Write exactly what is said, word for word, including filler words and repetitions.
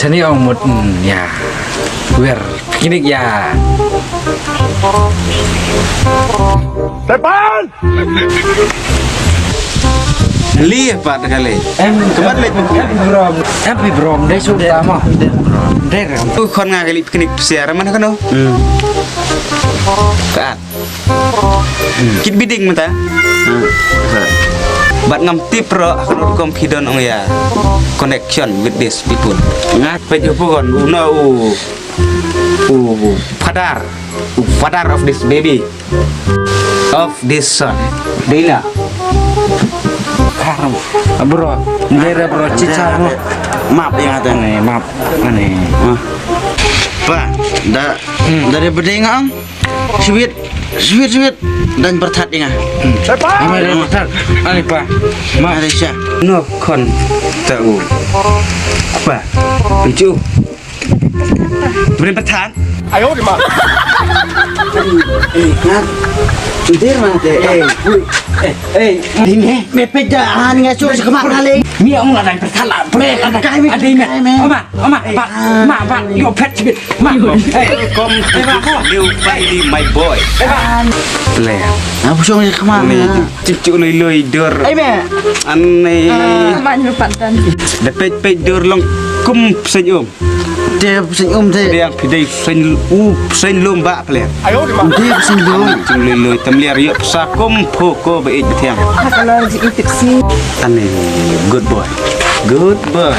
Tani ong mut, mm, ïa. Wer picnic ïa. Tepan! Li pat kali. Em, kebat leh. Em pi brom. Em pi brom dei su ta mo. Dei ram. Tu khon nga kali picnic psiar man kano. Hmm. Kat. Kit biding mata. Hmm. Bad ngam tip ro aku confident ong ïa connection with these people. Ngat peit u pukon u no u u father, u father of this baby, of this son. Dina. Karam. Bro, ndera bro, chicha bro. Map ïa nga tang. Ane, map. Ane. Pa, da da de beding ang. Sweet, sweet, sweet. Dan berthat ïa nga. Apa ada berthat? Ani pa. Ma ada sya. No kon tau. Apa? Pintu. Beri berthat. Ayo di ma. Eh, ngat. Dir ma te. Eh, eh, eh. Dine, me peja han nga su sekemat kali. Mi ong la dan berthat la. Boleh la. Kai me. Ada me. Oma. Oma, ba, ma, ba, yo pet bit. Ma, eh, kom, eh, ba, ko. Liu Bailey, my boy. Eh, ba. Player. Apa song ni kemana? Ni cucu ni lui dur. Eh, me. Ani. Man lu pantan. Dapet pet dur long kum senyum. Dia senyum dia. Dia yang pidai sen u sen lum ba player. Dia senyum. Cung lui lui tam liar yo psa kum pho ko ba ik tiang. Kalau di itip si. Ani good boy. Good boy.